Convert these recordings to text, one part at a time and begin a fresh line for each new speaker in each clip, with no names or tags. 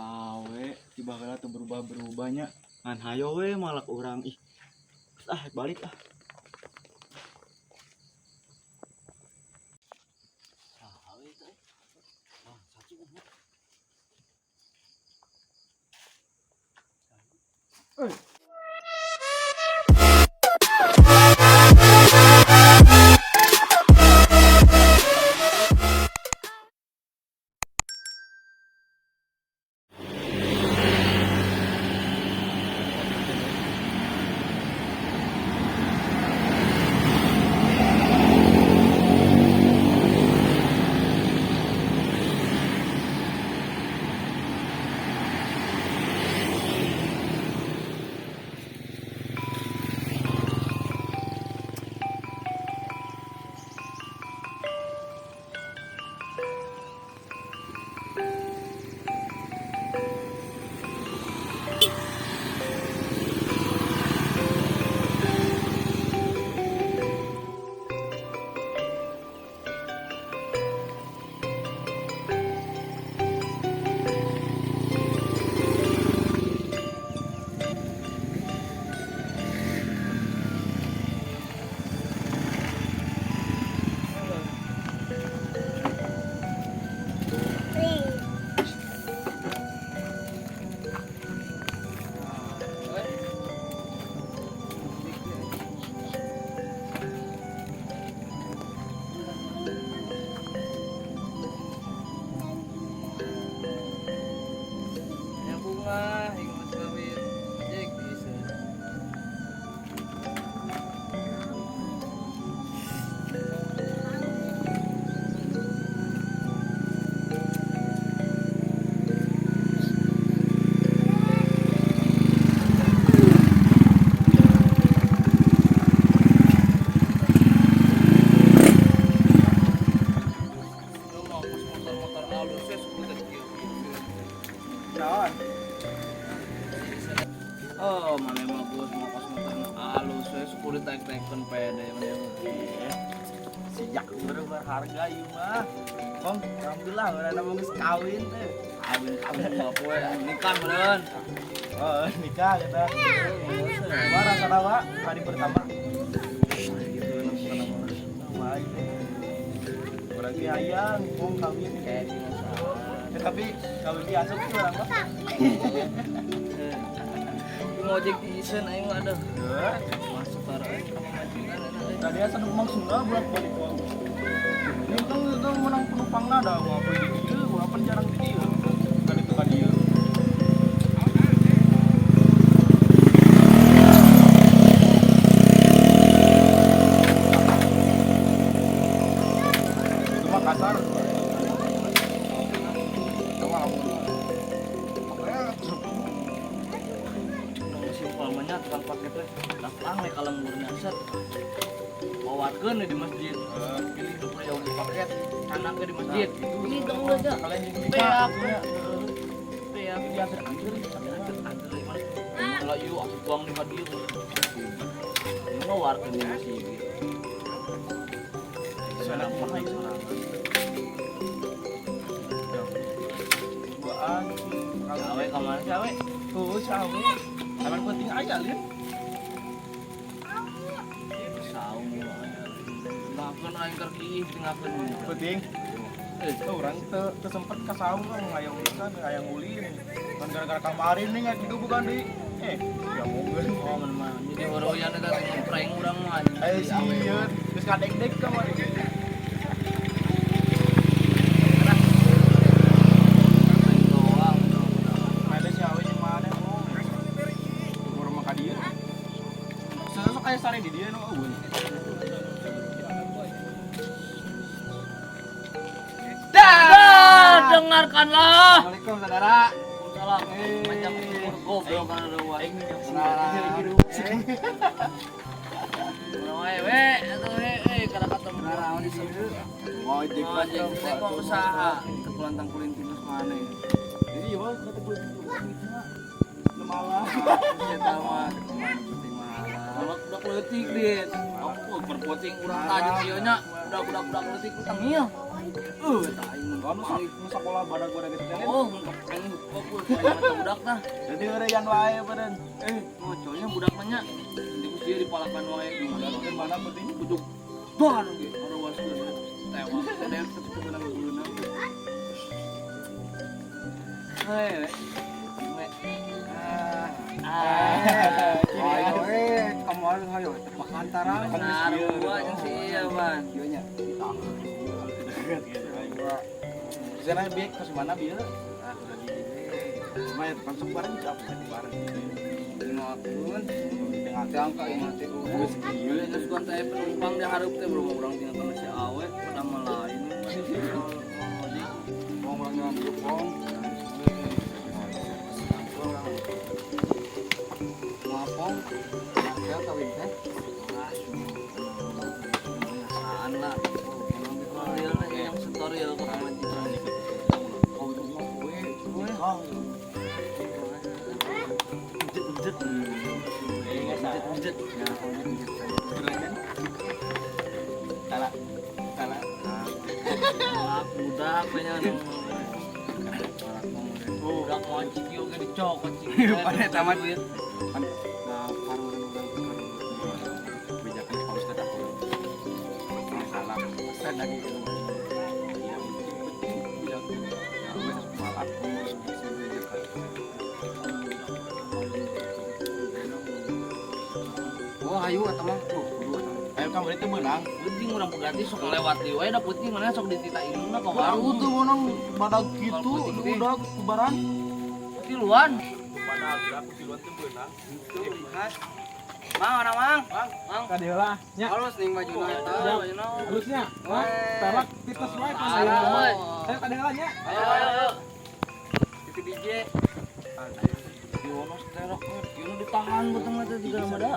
Awe tiba heula teu berubah-berubahnya. Ngan hayo we malak urang ih. Terus ah balik ah.
Sawe itu eh. Ah, satu goblok. Ya bunga, hingga mas kawin. Jek bisa. Lu mau motor-motor alus ya sebutan kieu.
Naon?
Oh, mana mah bos mau kos motor nu alus we sepuluh taek-taekeun pede mana mah.
Sejak berharga ieu mah. Kong, alhamdulillah urang mah geus kawin teh.
Kawin kawin mah poe nikah meureun.
Oh, nikah kita. Kumaha rasana wa hari pertama?
Gitu enak mah.
Sama aja. Urang ge hayang kong kawin.
Kayak di masa.
Ya, tapi kawin di asup sih urang mah.
Ngojek di isen aing mah ada.
Heuh.
Masuk tara aing ka pamajikan eta teh.
Tadi asa nu mang Sunda bolak-balik wae. Ini kan itu menang penumpangna da mau apa di dieu, mau apa jarang di dieu. Kan itu ka dieu. Itu mah kasar. Itu mah lamun. Pokoknya
Simpel mah nya tukang paket teh datang we ka lemburna set. Bawarkeun we di masjid. Pilih nu jauh di paket, canangkeun di masjid. Ini dong aja.
kalian jeung
Beak.
nikah.
Beak.
Diantar anjir.
Anter anter mana? Kalau ieu aku buang di hadieu. Ini mah warkeun di masjid.
Soalnya kumaha ieu? Duaan.
Cawe ka mana cawe?
Tuh, cawe. Aman penting aya lieu.
Saung. Ngakeun aing keur kiih ngakeun.
Penting.
Eh,
Tuh, orang teu teu sempet ka saung kan ngayang urusan, ngayang ulin. Kan gara-gara kemarin nih nggak gitu bukan di. Eh, ya mungkin.
oh mana mah. Jadi horoyan eta teh ngeprank urang mah anjing.
Eh, sieun, geus kadek-dek kamari.
Prank doang.
Ada si awe jeung mana oh. Urang mah ka dieu. Sesuk aya sare di dieu nu eueun.
Dah, dengarkanlah.
Assalamualaikum saudara.
Salam. Macam umur goblok kana deui.
Aing
Urang wae we atuh we eh kada ketemu naon disebut.
Ngojek
Ngojek teh kok usaha teu kulantang kulinting geus maneh.
Jadi ieu mah kata gue Nu malah.
Eta mah penting mah. Budak leutik dit. Aku perpoting urang tajam ieu nya. Budak-budak leutik tengil. Eta aing
Kan nu sakola badag-badag gitu kan.
Oh, untuk aing fokus. Mata budak tah.
Jadi eureun wae beureun.
Ngoconya budak mah nya. Di ku sia dipalakan wae di mana
Di mana penting?
Kujuk. Ban ge harawaskeun. Tewas. Ada yang tetep menang guluna. Hei. Ah.
Ayo kemarin hayo tepak antara.
Sarua jeung si ieu, Ban.
Ieu nya.
Sana bieu ke mana bieu? Ah, udah di dieu. Cuma ya langsung bareng siapa di bareng.
Ngakun.
Dengan
Jangka ieu teh.
geus kieu.
Ieu geus kuan teh penumpang di hareup teh belum urang tinggal kana si awe pada mah lain.
Mau urang dukung. Ngapong. Ya kawin teh.
Ah, kebiasaan lah. Tutorial lah yang tutorial ke pamajikan.
Oh, itu mah kue. Kue.
Jet jet. Jet jet.
Ya, kalau gitu.
Salah. Salah.
Budak kayaknya. Budak mau ciki oge dicokot ciki.
Pada tamat.
Duit.
Kan nah, paru urang
Kebijakan Pak Ustad aku. Salah.
Ustad lagi.
Iya, penting bilang. Malak.
Oh, ayo atau mah tuh, kudu atau.
Ayo kamu itu menang.
Penting urang pegati sok lewat di wae da peuting mana sok ditita indungna ka
Baru
warung.
tuh menang badag gitu, udah kubaran.
Tiluan.
Badag aku tiluan tuh menang.
Mang, mana mang? Mang, mang.
Ka dieu lah nya.
Halus ning bajuna eta.
Halusnya. Wah, telak tites wae pas
Ayo,
aya.
ayo.
Ayo ka dieu lah nya.
Ayo, ayo, ayo.
Itu DJ.
Di wono terok we, ieu nu ditahan beteng teh di dalam ada.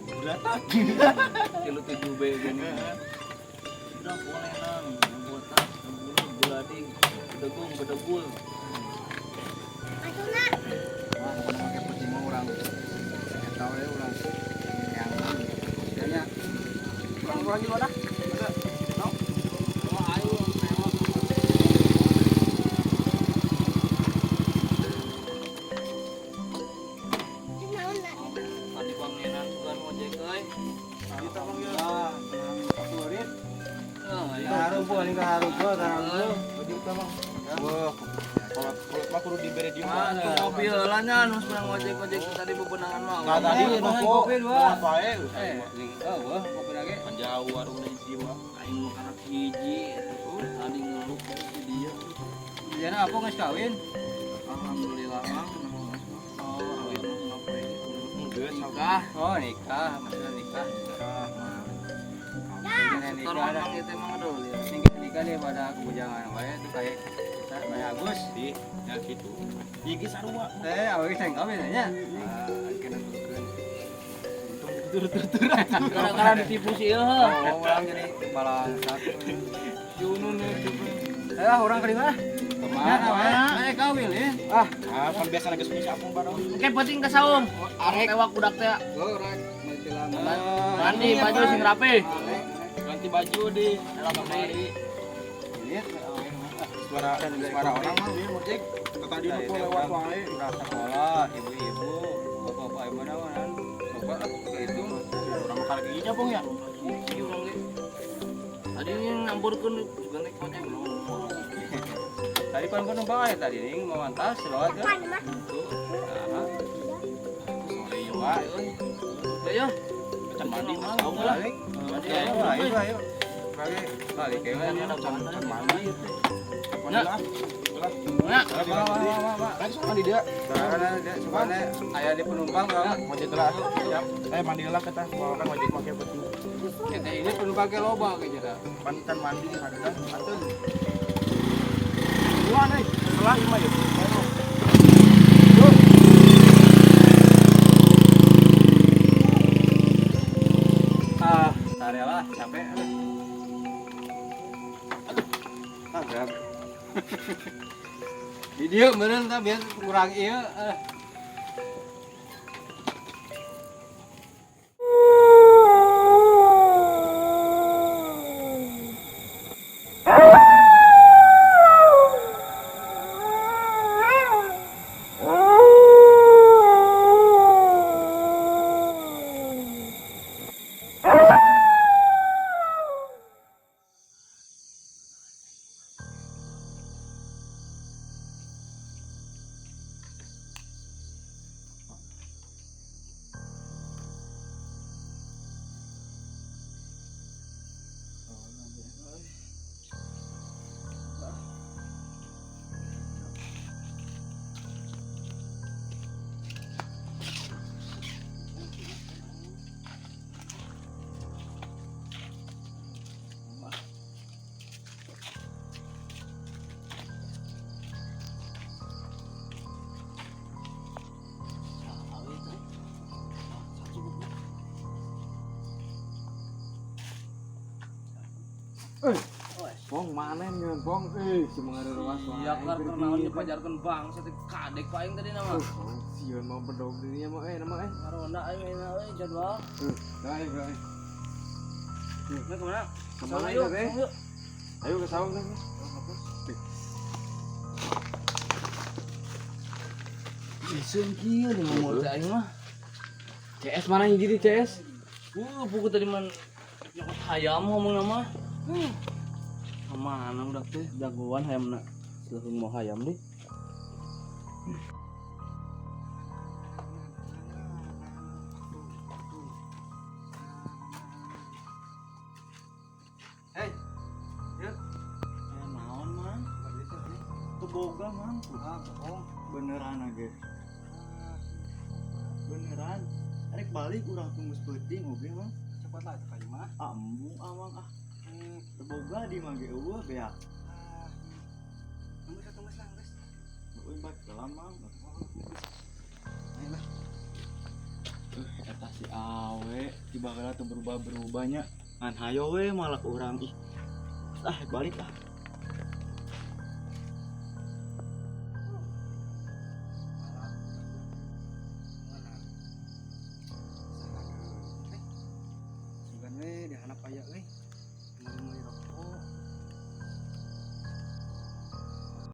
Berata.
Kilo 7B gini. Udah boleh nang, botak, bulat, bulading, bedegung, bedegul.
Wah, pokoknya make putih mah urang. Eta we urang. Yang nya. Urang-urang di mana? No.
Wah, ayo tewak. Tadi pangenan sugan ngojek euy.
Kita mah ya. Favorit.
Heuh, ya.
Harumpul ning harumpul, harumpul. Baju teh mah.
Wah, kalau kalau mah kudu dibere di
Mah,
mana?
tuh mobil lah nya nu sebenang ngojek-ngojek tadi bebenangan mah.
Nah, tadi
Eh,
nopo
kopi dua.
Apa eh?
Ning eueuh kopi lagi.
Jauh warung dari jiwa.
Aing mah karena hiji. Tadi ngeluh di dia.
Jana apa geus kawin?
Alhamdulillah mang. Oh, kawin mah ngapain? Nikah.
Oh, nikah, maksudnya nikah. Nikah mah.
Setor
Nikah
mang itu emang aduh lihat.
nikah daripada kebujangan wae itu kayak kita kayak Agus.
Di, ya gitu. Iki sarua.
Awak geus kawin nya. Ah, kena turunkeun.
Gara-gara ditipu sih ieu.
Oh, orang jadi bangsat.
Junun
Eh, orang ke mana? Kemana? Eh, kawin ya. Ah,
Ah, kan biasa lagi sunyi siapa bareng.
Oke, penting ke saung.
Arek.
Tewak budak teh.
Oh, rek. Mati lama.
Mandi baju sing rapi.
Ganti baju di
Rapi.
Ini
suara
suara orang mah.
Iya, ngojek. Tadi nopo lewat wae.
Udah sekolah, ibu-ibu, bapak-bapak mana mana. Bapak itu.
Orang makan lagi nya, Bung ya.
Hiji urang ge. Tadi yang ngamburkeun juga naik ojek.
Tadi pan penumpang aja tadi nih mau mantas lewat ya.
Tuh.
Aha.
Sore ieu wae.
Ayo.
Can mandi mas tahu lah.
Balik.
Mandi
Ayo,
ayo.
ayo, ayo. Balik, balik ya.
Can mandi. Mandi lah. Lah.
Ya.
Kan sok mandi dia.
Karena dia sebenarnya ayah di penumpang kan.
Ngojek lah. Siap. Mandi lah kita. Bawa kan ngojek make peti.
Kita ini penumpang ke loba kayak gitu.
Pan kan mandi ada atuh. Dua nih, setelah lima ya.
Ah, tarik lah, capek. Aduh, tabrak. Di dia meureun tah biar kurang ieu.
Bong mana nyeun bong eh si mengaruas.
Iya kar naon dipajarkeun bangsa teh kadek paing tadi nama.
Sieun mau bedog dirinya mah eh nama eh.
Ngaronda aing ayeuna euy jadwal.
Dai dai.
Ini kemana?
Kemana
yuk,
teh?
yuk.
Ayo ke saung teh.
Iseun kieu di ngomong teh aing mah.
CS mana hiji di CS?
Buku tadi man nyokot hayam ngomong nama. Kemana udah teh jagoan hayamna. Silahkan mau hayam deh.
Hei. Yuk.
Naon mang? Teu boga mang.
Ah, bohong.
Beneran age. Beneran. Arek balik urang tunggu peuting oge mang.
Cepat lah itu kayu mah.
Ah embung amang ah. Teu boga di mah ge eueuh beak.
Ah. Tunggu tunggu lah, geus.
Euy bak dalam mang.
Ayo lah.
Eta si awe tiba kala teu berubah-berubahnya. Ngan hayo we malak urang ih. Ah balik ah.